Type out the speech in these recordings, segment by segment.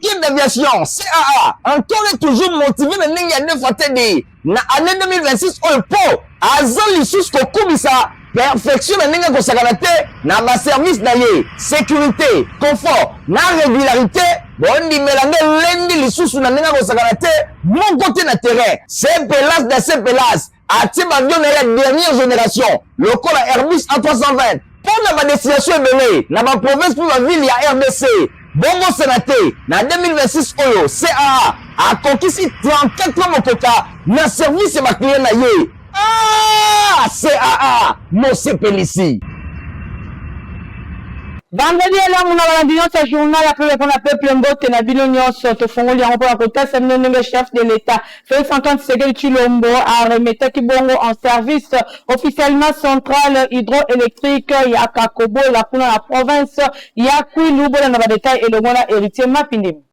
Américaine d'Aviation, CAA, encore et toujours motivé na ndenge ya deux fois TD na année 2026 oyo mpo aza lisusu kokumisa perfection na ndenge akosakana te na baservice na ye, sécurité, confort na régularité. Bondimela nde elendi lisusu na ndenge akosakana te moko te na terrain. Sepelas da sepelas atie baavion na ye ya dernière génération lokola Airbus A320 mpo na badestination ebele na baprovince mpe bavile ya RDC. Bongosana te, na 2026 oyo CAA akokisi 34 ans mokoka na service ya baclient na ye. Ah, CAA mosepelisi. Vendredi elamu na balandi nyonso ya journal ya peuple mpona peuple. Mbote na bino nyonso. Tofongoli yango mpona kotasa bino ndenge chef de l'État Félix Antoine Tshisekedi Tshilombo aremetaki bongo en service officiellement centrale hydroélectrique ya Kakobola kuna na province ya Kwilu. Bolanda badetail elongo na Héritier Mapindemi.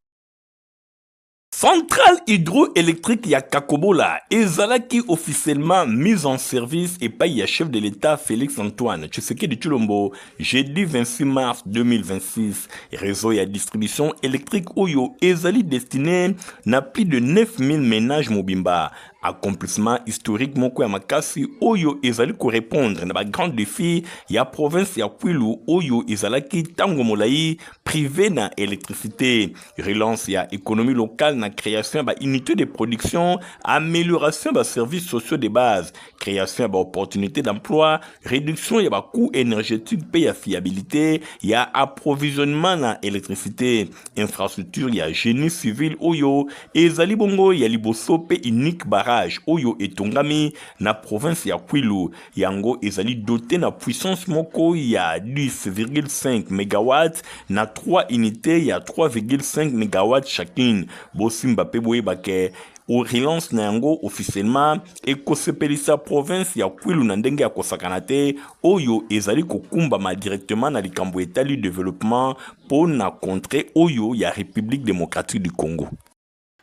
Centrale hydroélectrique ya Kakobola ezalaki officiellement mise en service epai ya chef de l'État Félix Antoine Tshisekedi Tshilombo jeudi 26 mars 2026. Réseau ya distribution électrique oyo ezali destiné na plus de 9000 ménages mobimba. Accomplissement historique moko ya makasi oyo ezali korépondre na bagrand défi ya province ya Kwilu oyo ezalaki ntango molai privé na électricité. Relance ya économie locale na création ya baunité de production, amélioration ya baservices sociaux de base, création ya baopportunité d'emploi, réduction ya bacoût énergétique mpe ya fiabilité ya approvisionnement na électricité. Infrastructure ya génie civil oyo ezali bongo ya liboso mpe unique barrage oyo etongami na province ya Kwilu. Yango ezali doté na puissance moko ya 10,5 mégawatt na 3 unités ya 3,5 mégawatt chacune. Bosimba mpe boyeba ke relance na yango officiellement ekosepelisa province ya Kwilu na ndenge ya kosakana te, oyo ezali kokumbama directement na likambo etali développement mpo na contrée oyo ya République démocratique du Congo.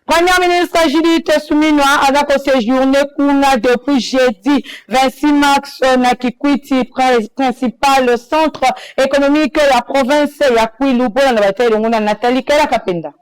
Premier ministre Judith Suminwa aza koséjourner kuna depuis jeudi 26 mars na Kikwiti, principal centre économique ya province ya Kwilu. Bolanda bata elongo na Nathalie Kela Kapenda.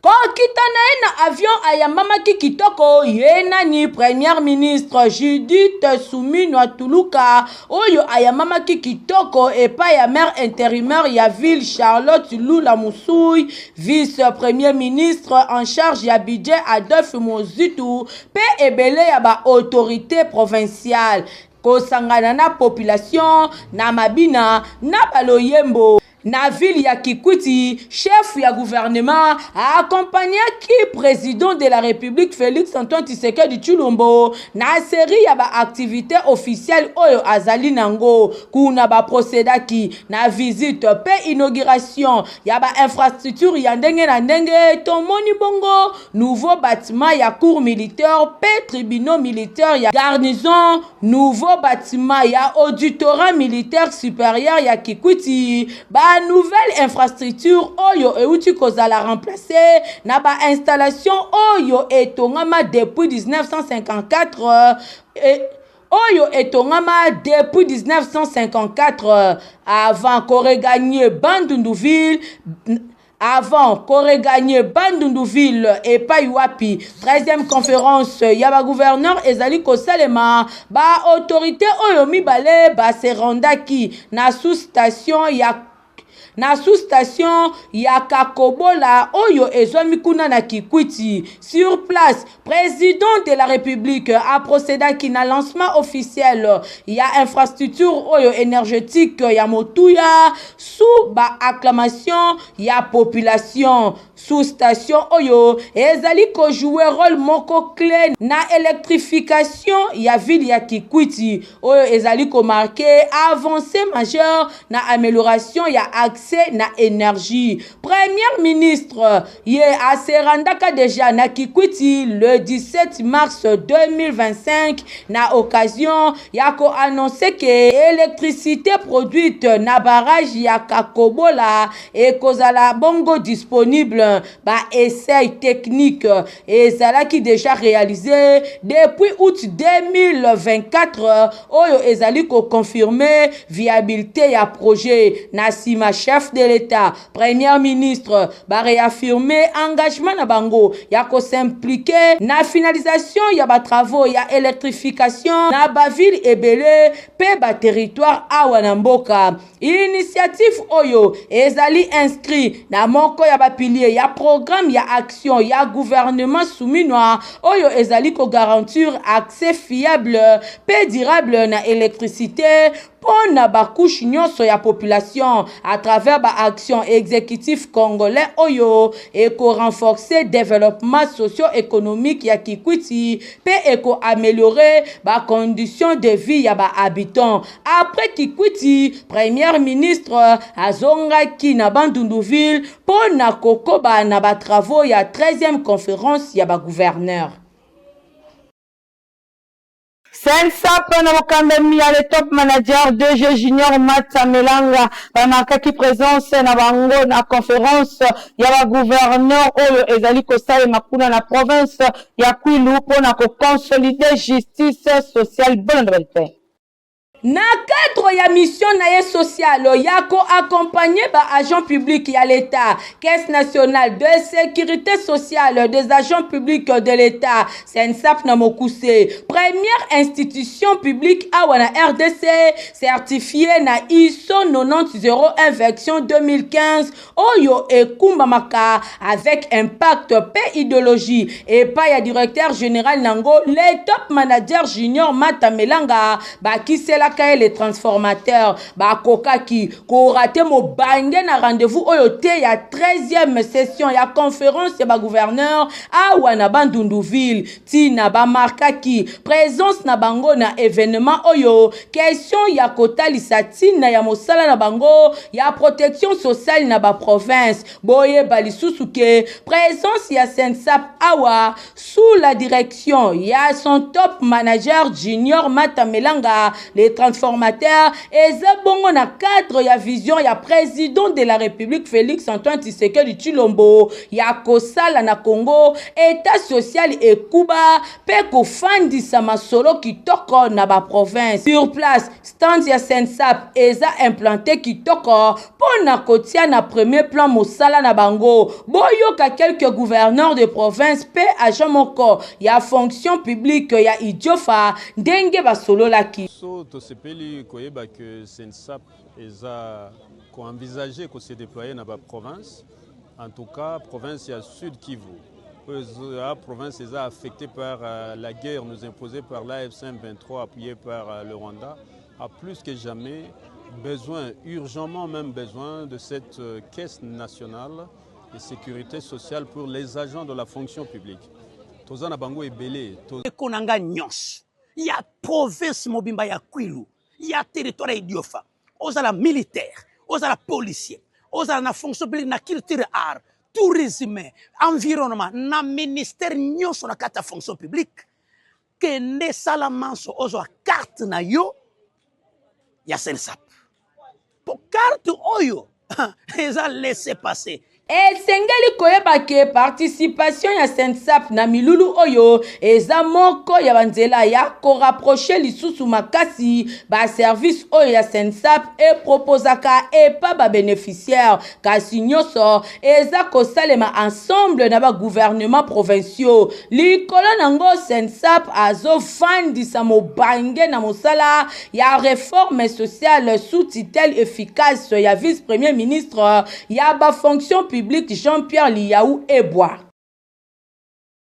Kokita na ye na avion, ayambamaki kitoko. Ye nani? Première ministre Judith Suminwa Tuluka oyo ayambamaki kitoko epai ya maire intérimaire ya ville Charlotte Lula Musui, vice premier ministre en charge ya budget Adolphe Mozitu mpe ebele ya baautorité provinciale, kosangana na population na mabina na baloyembo. Na ville ya Kikwiti, chef ya gouvernement aaccompagnaki président de la République Félix Antoine Tshisekedi Tshilombo na série ya baactivité officielle oyo azali nango kuna. Baprocédaki na visite mpe inauguration ya bainfrastructure ya ndenge na ndenge. Tomoni bongo nouveau bâtiment ya cour militaire mpe tribunaux militaire ya garnison, nouveau bâtiment ya auditorat militaire supérieur ya Kikwiti, banouvelle infrastructure oyo euti kozala remplace na bainstallation oyo etongama depuis 1954 oyo etongama depuis 1954 avant koregagner Bandunduville. Avant koregagner Bandunduville epai wapi 13e conférence ya bagouverneur ezali kosalema, baautorité oyo mibale baserendaki na sous-station ya Kakobola oyo ezwami kuna na Kikwiti. Sur place, président de la République aprocédaki na lancement officiel ya infrastructure oyo énergétique ya motuya sous baacclamation ya population. Sous-station oyo ezali kojouer rôle moko clé na électrification ya ville ya Kikwiti, oyo ezali komarquer avancée majeure na amélioration ya accès na énergie. Premier ministre ye aserendaka déjà na Kikwiti le 17 mars 2025 na occasion ya koannoncer ke électricité produite na barrage ya Kakobola ekozala bongo disponible. Baessai technique ezalaki déjà réalisé depuis août 2024 oyo ezali koconfirmer viabilité ya projet. Na nsima, chef Chef de l'Etat, Premier ministre ba reaffirmer engagement na bango ya ko s'impliquer na finalisation ya ba travaux ya electrification na ba villes ebele pe ba territoires awa na mboka. Initiative oyo ezali inscrit na moko ya ba piliers ya programme ya action ya gouvernement Suminwa oyo ezali ko garantir accès fiable pe durable na electricite mpo na ba couches nyonso ya population à travers ba actions executif congolais oyo eko renforcer developpement socio-economique ya Kikwiti mpe eko ameliorer ba conditions de vie ya ba habitants. Après Kikwiti, Première ministre azongaki na Bandundu-ville mpo na kokoba na ba travaux ya 13e conference ya ba gouverneurs. CNSAP na bokambami ya le top manager DG Junior Matsa Melanga bamarkaki presence na bango na conference ya ba gouverneurs oyo ezali kosalema kuna na province ya Kwilu mpo na ko consolider justice sociale. Bolanda ba Na cadre ya mission na ye sociale ya ko accompagner ba agents publics ya l'Etat, Caisse nationale de securite sociale des agents publics de l'Etat, CNSAP na mokuse, première institution publique awa na rdc certifiée na ISO 9001 version 2015 oyo ekumbamaka avec impact pe ideologie epai ya directeur general nango le top manager junior Mata Melanga bakiselaka ye le transformateur bakokaki korate mobange na rendez-vous oyo te ya 13e session ya conference ya bagouverneur awa na Bandundu-ville tina bamarkaki presence na bango na evenement oyo question ya kotalisa tina ya mosala na bango ya protection sociale na ba province. Boyeba lisusu ke presence ya CNSAP awa sous la direction ya son top manager Junior Mata Melanga le transformateur eza bongo na cadre ya vision ya president de la Republique Felix Antoine Tshisekedi Tshilombo ya kosala na Congo etat social ekuba pe kofandisa masolo kitoko na ba province. Sur place, stand ya CNSAP eza implante kitoko mpo na kotia na premier plan mosala na bango. Boyoka quelques gouverneurs de province pe agent moko ya fonction publique ya Idiofa ndenge basololaki. Biso tosepeli koyeba que CNSAP eza ko envisager ko se deployer na ba provinces. En tout cas, province ya Sud Kivu oyo eza province eza affectée par euh, la guerre nous imposée par l'AFC M23 appuyée par euh, le Rwanda a plus que jamais besoin, urgemment même besoin de cette euh, caisse nationale de sécurité sociale pour les agents de la fonction publique. Toza na bango ebele. Ndeko na nga nyonso ya province mobimba ya Kwilu ya territoire ya Idiofa, ozala militaire, ozala policier, ozala na fonction publique, na culture, art, tourisme, environnement, na ministère nyonso na kati ya fonction publique, kende sala manso ozwa carte na yo ya CNSAP. Po carte oyo eza laisser passer. Esengeli koyeba ke participation ya CNSAP na milulu oyo eza moko ya ba nzela ya ko rapprocher lisusu makasi ba services oyo ya CNSAP e proposaka epa ba beneficiaires, kasi nyoso eza kosalema ensemble na ba gouvernements provinciaux. Likolo nango CNSAP azofandisa mobange na mosala ya reforme sociale sous tutelle efficace ya vice-premier ministre ya ba fonctions publiques Jean-Pierre Liyaou Ebwa.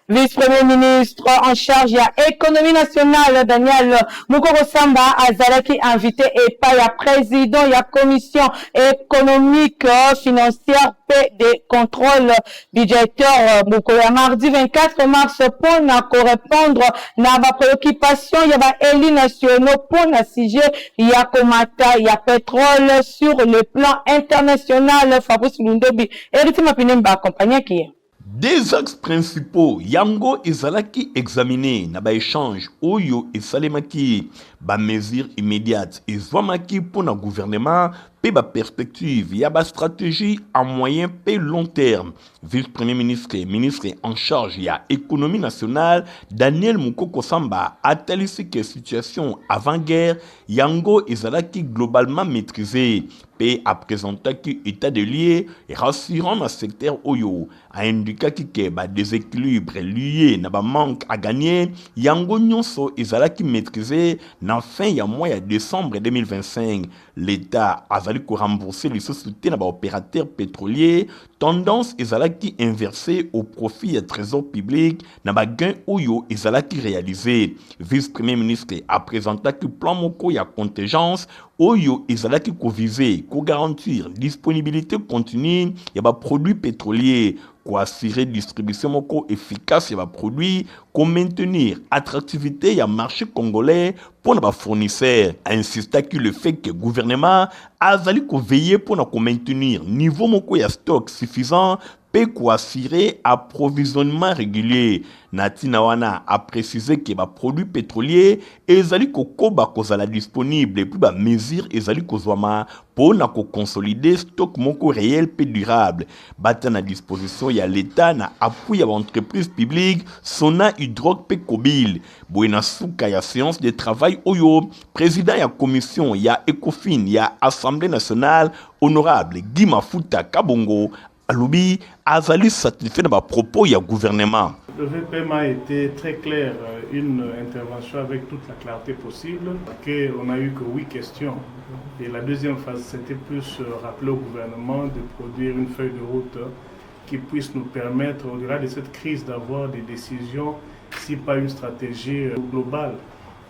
Vice-premier ministre en charge ya economie nationale Daniel Mukoko Samba azalaki invite epai ya president ya commission economique, financière mpe de controle budgetaire mokolo ya mardi 24 mars mpo na ko repondre na ba preoccupations ya ba elus nationaux mpo na sujet ya komata ya petrole sur le plan international. Fabrice Lundobi, Heritier Mapinemba ba accompagnaki ye. Deux axes principaux yango ezalaki examiner na ba echanges oyo esalemaki. Ba mesures immediates ezwamaki mpo na gouvernement. mpe ba perspectives ya ba stratégies à moyen mpe long terme. Vice-premier ministre et ministre en charge ya économie nationale Daniel Mukoko Samba atalisi ke situation avant-guerre yango ezalaki globalement maîtrisée mpe apresentaki état de lieu rassurant na secteur oyo. Aindikaki ke ba desequilibres lies na ba manques à gagner yango nyonso ezalaki maitriser na fin ya mois ya decembre 2025. L'Etat azali ko rembourser lisusu te na ba operateurs petroliers, tendance ezalaki inversee au profit ya tresor public na ba gains oyo ezalaki realiser. Vice-premier ministre a presentaki plan moko ya contingence oyo ezalaki ko viser ko garantir disponibilite continue ya ba produits petroliers, ko assurer distribution moko efficace ya ba produits, ko maintenir attractivite ya marche congolais mpo na ba fournisseurs. A insistaki le fait que gouvernement azali ko veiller mpo na ko maintenir niveau moko ya stock suffisant mpe ko assurer approvisionnement regulier. Na ntina wana, a preciser que ba produits petroliers ezali kokoba kozala disponible mpe ba mesures ezali kozwama mpo na ko consolider stock moko reel mpe durable batia na disposition ya l'Etat na appui ya ba entreprises publiques Sona Hydroc mpe Kobil. Boye na suka ya seance de travail oyo, president ya commission ya Ecofin ya Assemblee nationale, honorable Guy Mafuta Kabongo alobi azali satisfait na ba propos ya gouvernement. Le VPM a été très clair, une intervention avec toute la clarté possible, que on a eu que 8 questions. Et la deuxième phase, c'était plus rappeler au gouvernement de produire une feuille de route qui puisse nous permettre, au-delà de cette crise, d'avoir des décisions, si pas une stratégie globale,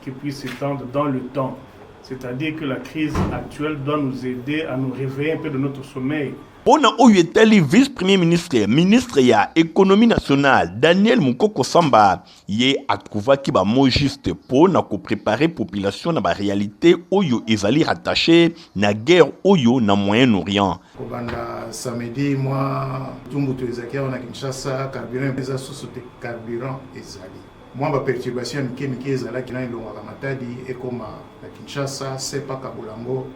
qui puisse s'étendre dans le temps. C'est-à-dire que la crise actuelle doit nous aider à nous réveiller un peu de notre sommeil. Mpo na oyo etali vice-premier ministre, ministre ya Economie nationale, Daniel Mukoko Samba, ye a trouvaki ba mots justes mpo na ko preparer population na ba realites oyo ezali rattachees na guerre oyo na Moyen-Orient. Kobanda samedi mwa tumbutu ezalaki awa na Kinshasa, carburant eza susu te, carburant ezali. Mwa ba perturbations ya mike mike ezalaki na elongwaka Matadi ekoma na Kinshasa, sepa kabola yango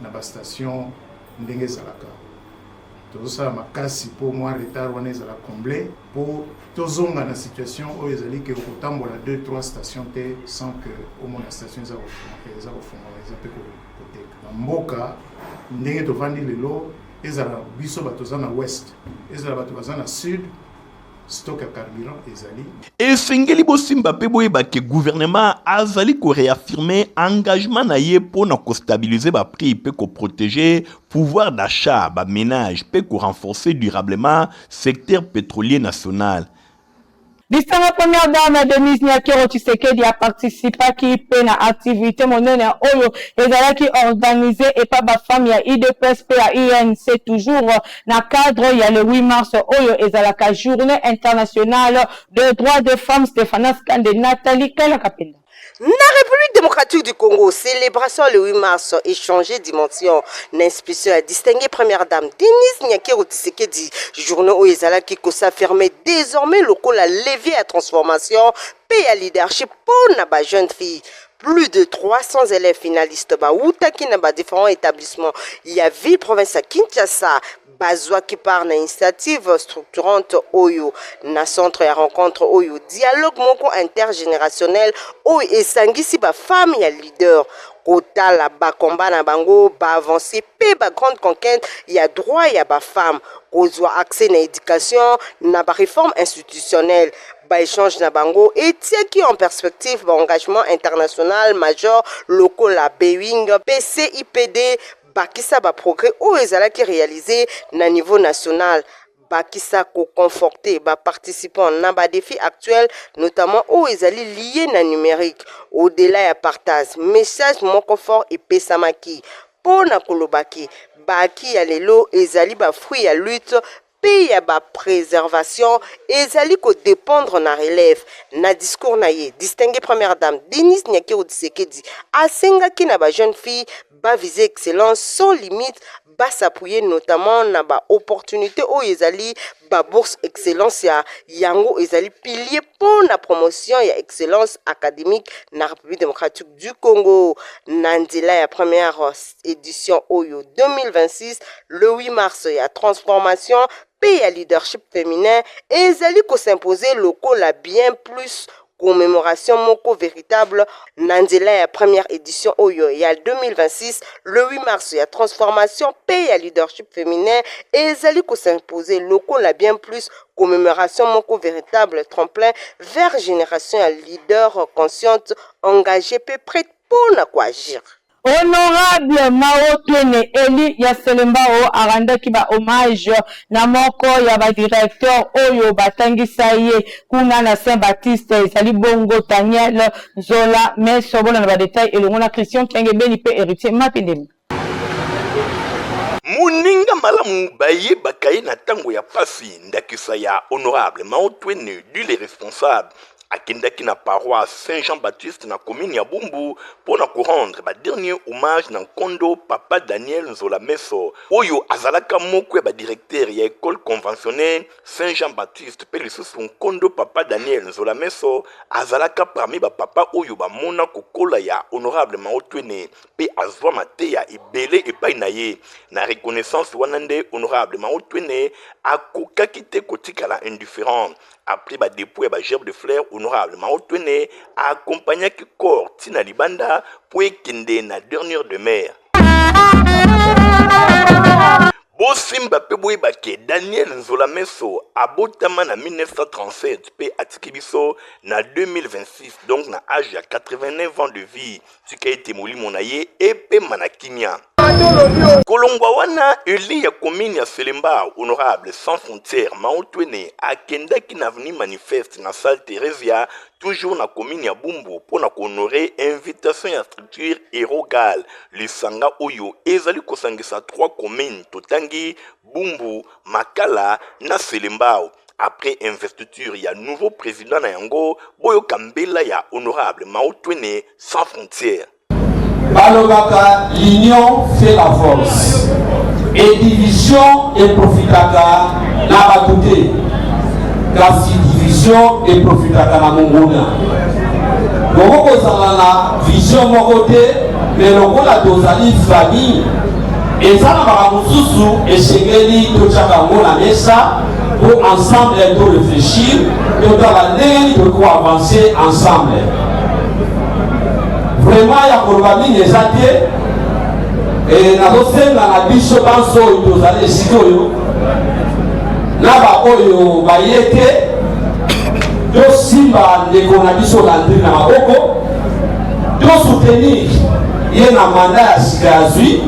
na ba stations ndenge ezalaka. Tozosala makasi mpo mwa retard wana ezala comble mpo tozonga na situation oyo ezali ke okotambola 2 3 stations te sans que omona station eza kofungwama eza mpe koteka. Na mboka ndenge tovandi lelo, ezala biso bato toza na ouest, ezala bato baza na sud, Stock ya carburant ezali. Esengeli bosimba mpe boyeba ke gouvernement azali ko reaffirmer engagement na ye mpo na ko stabiliser ba prix mpe ko proteger pouvoir d'achat ba menages mpe ko renforcer durablement secteur petrolier national. Lisanga Première Dame Denise Nyakeru Tshisekedi a participaki mpe na activite monene oyo ezalaki organiser epa ba femmes ya udps mpe ya UNC toujours Na cadre ya le 8 mars oyo ezalaka journee internationale de droits des femmes, Stephanas Kande, Nathalie Kala Kapenda. Na Republique democratique du Congo, celebration le 8 mars echanger dimension na inspition ya distinguee première dame Denise Nyakeru Tshisekedi. Journee oyo ezalaki ko s'affirmer desormais lokola levier ya transformation mpe ya leadership mpo na ba jeunes filles. Plus de 300 élèves finalistes bawutaki na ba différents établissements ya ville province ya Kinshasa bazwaki part na initiative structurante oyo na centre ya rencontre oyo dialogue moko intergenerationnel oyo esangisi ba femmes ya leader kotala ba combat na bango ba avancées pe ba grandes conquêtes ya droit ya ba femmes kozwa accès na education na ba reformes institutionnelles. Ba echanges na bango etiaki en perspective ba engagements international major lokola Boeing mpe CIPD, bakisa ba progrès oyo ezalaki realiser na niveau national, bakisa ko conforter ba participants na ba defis actuels, notamment oyo ezali lies na numerique. Au-delà ya partage, message moko fort epesamaki mpo na koloba ke ba acquis ya lelo ezali ba fruits ya lutte mpe ya ba preservation ezali ko dependre na relève. Na discours na ye, distinguee première dame Denise Nyakeru Tshisekedi asengaki na ba jeunes filles ba viser excellence sans limite, ba s'appuyer notamment na ba opportunites oyo ezali. Ba bourses excellence ya yango ezali pilier mpo na promotion ya excellence academique na Republique democratique du Congo. Na nzela ya première edition oyo 2026, le 8 mars ya transformation mpe ya leadership feminin ezali ko s'imposer lokola bien plus commemoration moko veritable na nzela ya première edition oyo ya 2026, le 8 mars ya transformation mpe ya leadership feminin ezali ko s'imposer lokola bien plus commemoration moko veritable tremplin vers generation ya leader consciente, engagee mpe prete mpo na ko agir. Honorable Mao Twene Elie ya Selembao a rendaki ba hommages na moko ya ba directeurs oyo batangisa ye kuna na Saint Baptiste, ezali bongo Daniel Nzola Meso. Bolanda ba details elongo na Christian Kiangebeni mpe Heritier Mapindemi. Moninga malamu bayebaka ye na tango ya pasi, ndakisa ya Honorable Mao Twene dit le responsable Akendaki na paroisse Saint Jean Baptiste na commune ya Bumbu mpo na ko rendre ba derniers hommages na nkondo Papa Daniel Nzola Meso oyo azalaka moko ya ba directeurs ya ecole conventionnelle Saint Jean Baptiste mpe lisusu nkondo Papa Daniel Nzola Meso azalaka parmi ba papa oyo bamona kokola ya Honorable Mao Twene mpe azwa mateya ebele epai na ye. Na reconnaissance wana nde Honorable Mao Twene akokaki te kotikala indifferent. Après ba depot ya ba gerbe de fleurs, Honorable Mao Twene a accompagnaki corps ti na libanda mpo ekende na dernière demeure. Bosimba mpe boyeba ke Daniel Nzola Meso abotama na 1937 mpe atiki biso na 2026 donc na age ya 89 ans de vie. Tika ete molimo na ye epema na kimia. Kolongwa wana, elu ya commune ya Selembao, honorable sans frontières Mao Twene akendaki na avenue Manifeste na salle Theresia, toujours na commune ya Bumbu mpo na ko honorer invitation ya structure Herogal, lisanga oyo ezali kosangisa trois communes totangi Bumbu, Makala na Selembao. Après investiture ya nouveau president na yango, boyoka mbela ya honorable Mao Twene sans frontières. Balobaka l'union fait la force et division eprofitaka na bato te, kasi division eprofitaka na monguna. Bokoki kozala na vision moko te, me lokola tozali famille, eza na makambo mosusu esengeli totyaka yango na mesa mpo ensemble to reflechir, totala ndenge nini tokoki koavancer ensemble. Vraiment ya koloba mingi eza te. E, nazosenga na biso banso oyo tozali esika oyo na baoyo baye te, tosimba ndeko na biso Landry na maboko, tosoutenir ye na manda ya sika ya zwi,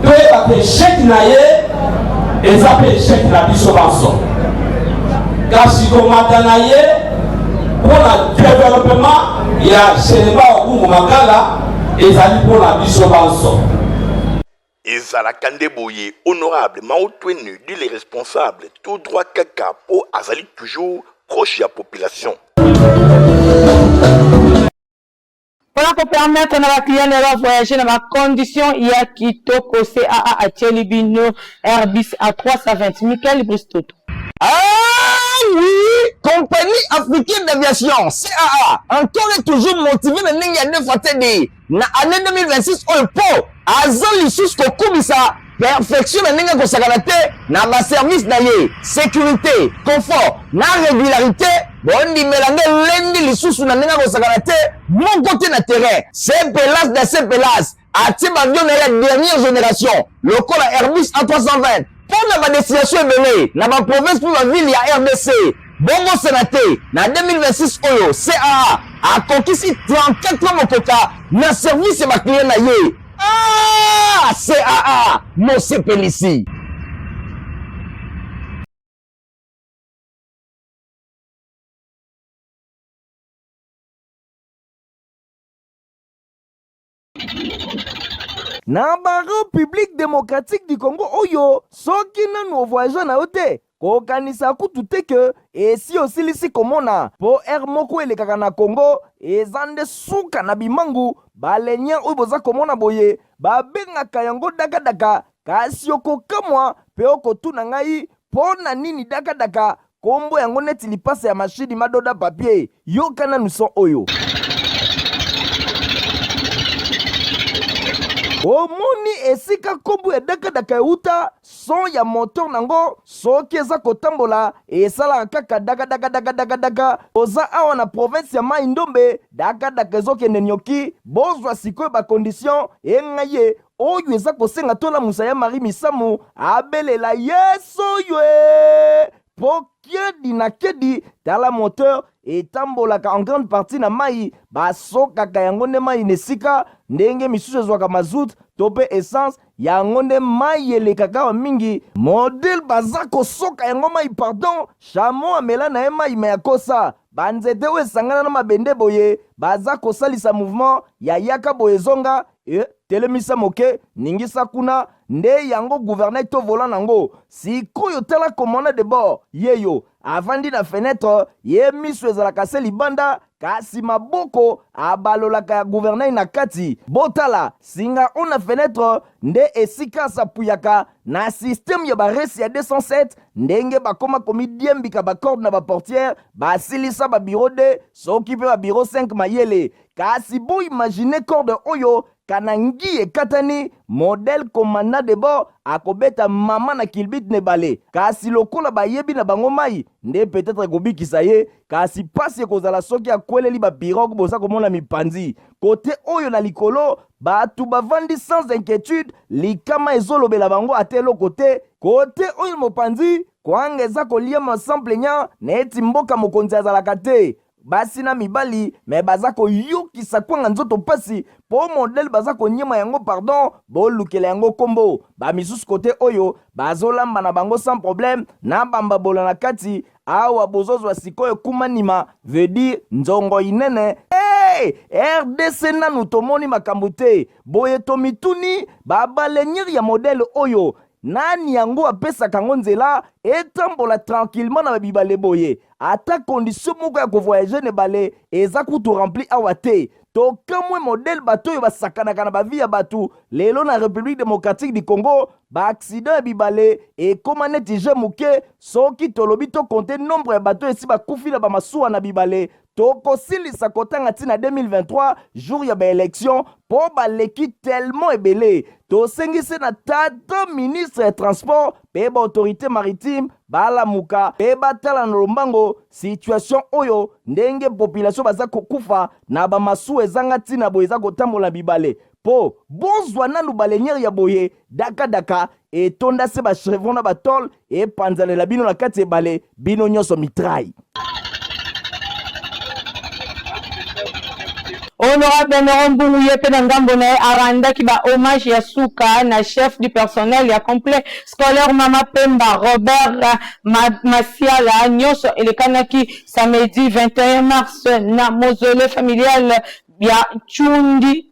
toyeba ke echec na ye eza mpe echec na biso banso, kasi komata na ye mpo na developement ya Selembao Bumbu Makala ezali mpo na biso banso. Ezalaka nde boye honorable Mao Twenu dit le responsable tout droit kaka po azali toujours proche ya population. Mpona ko permettre na ba clients na ye ba voyager na ba conditions ya kitoko, CAA atieli bino Airbus A320. Michael Brice Toto. Ah oui, compagnie africaine d'aviation CAA encore et toujours motivé na ndenge ya deux fois TD na année 2026 oyo po aza lisusu kokumisa perfection na ndenge akosakana te na ba service na ye, securite, confort na regularite. Bondimela nde elendi lisusu na ndenge akosakana te moko te na terrain. Sepelas da sepelas atie ba avion na ye ya dernière generation lokola Airbus A320 mpo na ba destination ebele na ba province mpe ba ville ya RDC. Bobosana te na 2026 oyo CAA akokisi 34 ans mokoka na service ya ba client na ye. Ah, CAA mosepelisi. Na ba Republique democratique du Congo oyo soki nanu o voyagea na yo te kokanisa kutu te que esi osilisi komona po heure moko elekaka na Congo eza nde suka na bimangu ba leniens oyo boza komona boye ba bengaka yango daka daka kasi okokamwa pe okotuna ngai. Mpo na nini dakadaka kombo yango neti lipasa ya mashini madoda papier? Yoka nanu son oyo. Omoni esika kombo ya dakadaka euta? Son ya moteur nango soki eza kotambola esalaka kaka dakadakadakadakadaka. Toza awa na province ya Mai Ndombe, dakadaka ezokende nioki. Bozwa sikoyo ba conditions enga ye oyo eza kosenga tolamusa ya Marie Misamu abelela Yesu oyo po kiedi na kiedi. Tala moteur etambolaka en grande partie na mai, basokaka yango nde mai na esika ndenge misusu ezwaka mazout to pe essence, yango nde mai elekaka awa mingi. Modèle baza kosoka yango mai, pardon, chameau amela na ye mai me akosa banzete oyo esangana na mabende boye, baza kosalisa mouvement ya yaka boye zonga e telemisa moke ningisa kuna nde yango gouvernail to volant nango. Sikoyo tala commandant de bord yeyo avandi na fenetre, ye miso ezalaka se libanda kasi maboko abalolaka ya gouvernail na kati. Botala singa oyo na fenetre nde esika asapuyaka na système ya baresi ya 207 ndenge bakoma komidiembika bacorde na baportiere, basilisa ba bureau 2 soki mpe ba bureau 5 mayele. Kasi bo imaginer corde oyo kana ngi ekatani, modèle commandant de bord akobeta mama na kilbit na ebale. Kasi lokola bayebi na bango mai nde peut-être ekobikisa ye, kasi pasi ekozala soki akweleli ba pirogue boza komona mipanzi. Kote oyo na likolo batu bavandi sans inquietude, likama ezolobela bango ata eloko te. Kote oyo mopanzi, kwanga eza koliama sans plaignant neti mboka mokonzi azalaka te. Basi na mibali mais baza koyokisa kwanga nzoto pasi po modèle baza koniema yango pardon bolukela yango kombo. Ba misusu kote oyo bazolamba na bango sans problème na bambabola na kati awa bozozwa sikoyo kumanima veut dire nzongo inene. Hey! RDC nanu tomoni makambo te boye tomituni ba baleinière ya modèle oyo nani yango apesaka yango nzela etambola tranquillement na ba bibale boye? Ata condition moko ya ko voyager na ebale eza kutu rempli awa te. Tokamwe modèle bato oyo basakanaka na ba vie ya bato lelo na Republique democratique du Congo. Ba accident ya bibale ekoma neti jeu moke. Soki tolobi to compter nombre ya bato oyo esi bakufi na ba masuwa na bibale, tokosilisa kotanga ti na 2023 jour ya ba election po baleki tellement ebele. Tosengi se na tata ministre ya transport pe ba autorite maritime balamuka pe batala na lombango situation oyo ndenge population baza kokufa na ba masuwa ezanga tina boye eza kotambola na bibale. Po bozwa nanu baleinière ya boye daka daka etonda se ba chevron na ba tole epanzanela bino na kati ebale bino nyonso mitraille. Honorable Neron Mbungu ye pe na ngambo na ye arandaki ba hommage ya suka na chef du personnel ya complet scolaire Mama Pemba Robert Masiala. Nionso elekanaki samedi 21 mars na mausolee familial ya Ntshundi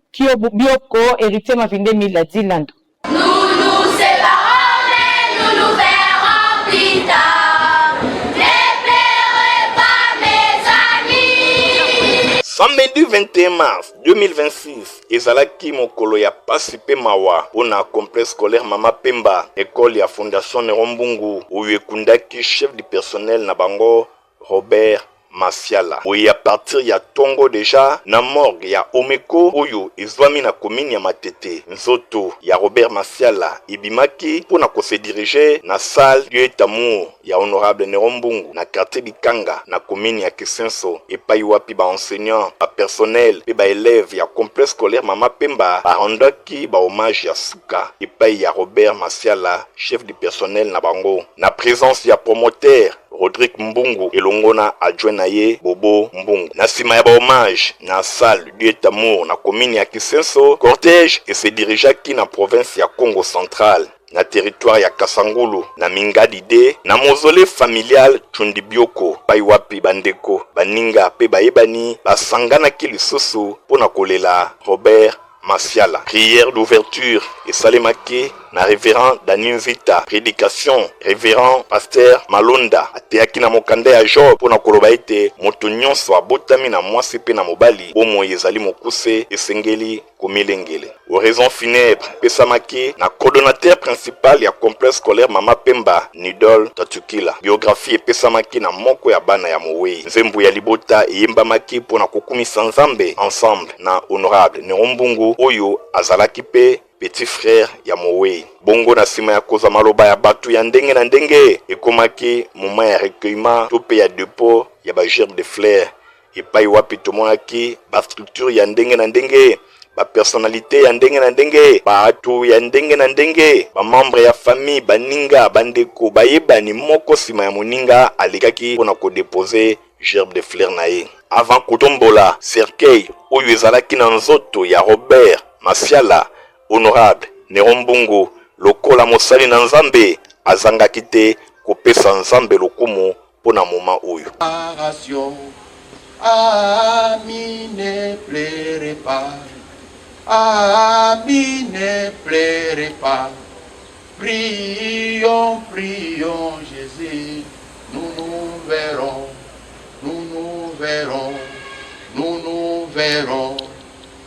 Bioko Heritier Mavinde Mila Dilando. Nous nous séparons mais nous nous verrons plus tard. Ne pleurez pas mes amis. Samedi 21 mars 2026 ezalaki mokolo ya pasi pe mawa mpo na Complexe scolaire Mama Pemba, ecole ya Fondation Neron Mbungu oyo ekundaki chef du personnel na bango Robert Masiala. Boye à partir ya tongo dejà na morgue ya Omeko oyo ezwami na commune ya Matete, nzoto ya Robert Masiala ebimaki mpo na ko se diriger na salle Dieu est amour ya honorable Neron Mbungu na quartier Bikanga na commune ya Kisenso epayi wapi ba enseignants, ba personnels mpe ba elèves ya complexe scolaire Mama Pemba ba rendaki ba hommages ya suka epayi ya Robert Masiala, chef du personnel na bango na presence ya promoteur Rodrick Mbungu elongo na adjoint na ye Bobo Mbungu. Na sima ya ba hommages na salle Dieu est amour na commune ya Kisenso, cortège e se dirigeaki na province ya Kongo central, na territoire ya Kasangulu, na Mingadi 2, na mausolee familial Tshundibioko, epayi wapi ba ndeko, baninga pe bayebani basanganaki lisusu mpo na kolela Robert Masiala. Prière d'ouverture esalemaki. na Reverend Dany Nzita, predication Reverend Pasteur Malonda ateyaki na mokanda ya Job mpo na koloba ete moto nyonso abotami na mwasi mpe na mobali, bomoi ezali mokuse, esengeli komilengele. Oraison funèbre epesamaki na coordonnateur principal ya complexe scolaire Mama Pemba, Nidol Tatukila. Biographie epesamaki na moko ya bana ya mowei. Nzembo ya libota eyembamaki mpo na kokumisa Nzambe ensemble na Honorable Nero Mbungu oyo azalaki mpe petit frère ya mowei. Bongo na sima ya kozwa maloba ya batu ya ndenge na ndenge, ekomaki moment ya recueillement to mpe ya depot ya ba gerbes de fleurs epayi wapi tomonaki ba structures ya ndenge na ndenge, ba personnalites ya ndenge na ndenge, batu ya ndenge na ndenge, ba membres ya famille, baninga, bandeko, bayebani moko sima ya moninga alekaki mpo na ko deposer gerbe de fleurs na ye avant kotombola cercueil oyo ezalaki na nzoto ya Robert Masiala, Honorable Nero Mbungu lokola mosali na Nzambe azangaki te kopesa Nzambe lokumu mpo na moment oyo. Ami ne pleurez pas, ami ne pleurez pas, prions, prions Jesus, nous nous verrons, nous nous verrons, nous nous verrons,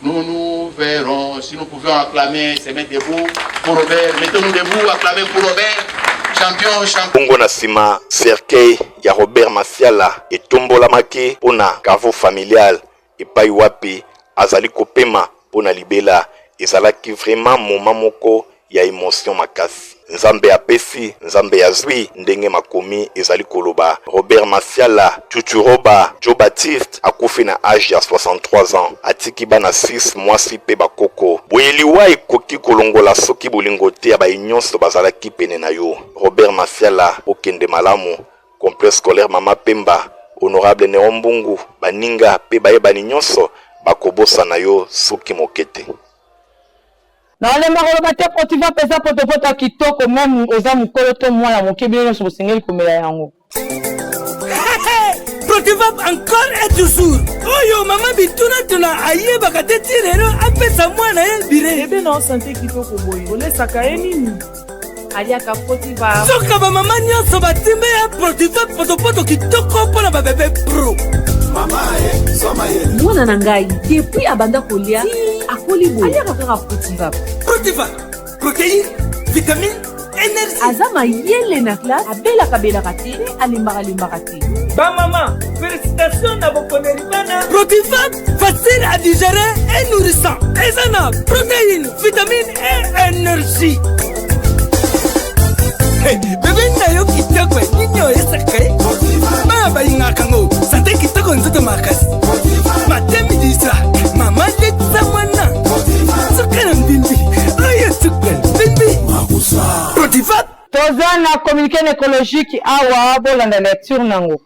nous nous verrons. Si nous pouvions acclamer, se mettre debout pour Robert, mettons-nous debout, acclamer pour Robert. Champion, champion. Bongo na sima, cercueil ya Robert Masiala etombolamaki mpo na caveau familial epai wapi azali kopema mpo na libela. Ezalaki vraiment moment moko ya emotion makasi. Nzambe apesi, Nzambe azui, ndenge makomi ezali koloba. Robert Masiala, Tuturoba, Djo Baptiste akufi na age ya 63 ans. Atiki bana 6, mwasi pe ba koko. Boye liwa ekoki kolongola soki bolingo te ya baye nionso bazalaki pene na yo. Robert Masiala, okende malamu. Complexe scolaire Mama Pemba, Honorable Neron Mbungu, baninga pe bayebani nionso bakobosana yo soki moke te. Nalemba koloba te Protiva peza potopoto ya kitoko meme oza mukolo to mwana moke bino nionso bosengeli komela yango. Protivap encore et toujours oyo mama bituna tuna ayebaka te ti lelo apesa mwana ye bire. Bebe na yo sante kitoko boye olesaka ye nini? Aliaka Protivap. Soka ba mama nyonso batimbe ya Protivap potopoto kitoko mpo na ba bebe pro. Mwana na ngai depuis abanda kolia ti akoli boye aliaka kaka Protivap. Protivap, protéine, vitamine, energie. Aza mayele na classe, abelaka belaka te pe alembaka lembaka te. Ba mama, félicitations na bokoneli bana. Protivap, facile à digérer et nourrissant. Eza na protéine, vitamine et énergie. Hey, bebe na yo kitoko nini oyesaka ye bana balingaka ngo sante kitoko nzoto makasi matemi disa mama letisa mwana suka na mbimbi oyo suka mbimbi Protivat Toza na communiqué necrologique awa bolanda lecture nango.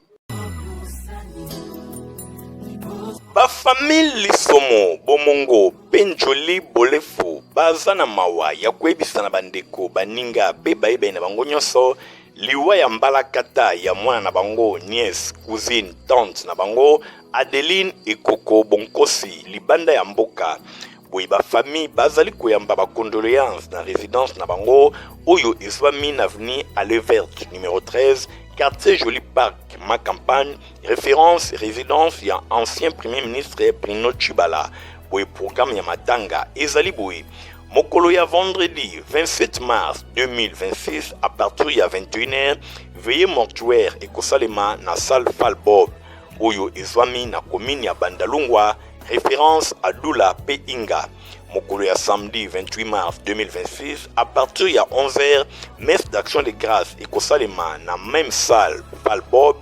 Ba famille Lisomo, Bomongo pe Ndjoli Bolefu baza na mawa ya koyebisa na bandeko, baninga pe bayebani na bango nionso liwa ya mbalakata ya mwana na bango, nièce, cousine, tante na bango Adeline Ekoko Bonkosi libanda ya mboka. Boye ba famille bazali koyamba ba condoleances na residence na bango oyo ezwami na avenue Allee Verte numero 13, quartier Joli Parc, Ma Campagne, reference residence ya ancien premier ministre Bruno Tshibala. Boye programme ya matanga ezali boye mokolo ya vendredi 27 mars 2026 à partir ya 21h, veillée mortuaire ekosalema na salle Falbob oyo ezwami na commune ya Bandalungwa, reference Adula pe Inga. Mokolo ya samedi 28 mars 2026 à partir ya 11h, messe d'action de grâce ekosalema na même salle Falbob,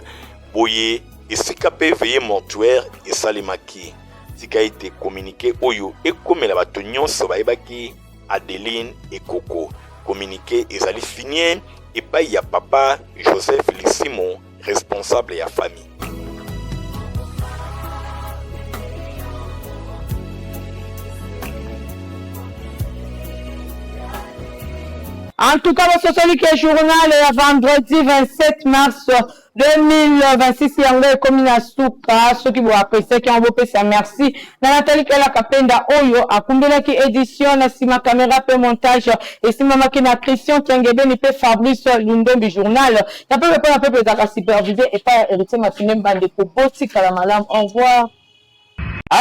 boye esika pe veillée mortuaire esalemaki. Tika ete communiqué oyo ekomela bato nyonso bayebaki Adeline Ekoko. Communiqué ezali signé epai ya papa Joseph Lisimo, responsable ya famille. En tout cas, bososoli ke journal ya vendredi 27 mars. 2026 yango ekomi na suka. Soki bo appréciaki yango, bopesa merci na Nathalie Kela Kapenda oyo akumbelaki edition na sima camera pe montage esimbamaki na Christian Kiangebeni pe Fabrice Lundombi. Journal ya pepe mpo na pepe ezalaka supervise epai ya Heritier Matinde. Bandeko, botikala malamu, au revoir. Ah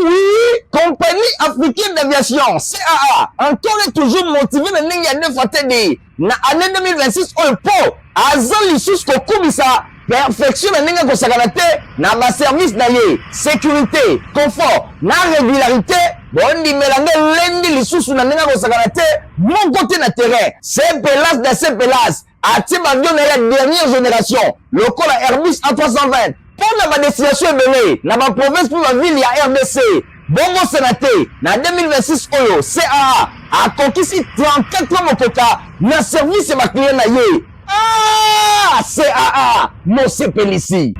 oui, Compagnie africaine d'aviation CAA encore et toujours motivé na ndenge ya deux fois TD na année 2026 oyo mpo aza lisusu kokumisa perfection na ndenge akosakana te na baservice na ye, sécurité, confort na régularité. Bondimela nde elendi lisusu na ndenge akosakana te moko te na terrain. Sepelas da sepelas atie baavion na ye ya dernière génération lokola Airbus A320 mpo na badestination ebele na baprovince mpe bavile ya RDC. Bobosana te, na 2026 oyo CAA akokisi 34 ans mokoka na service ya baclient na ye. Ah, CAA mosepelisi.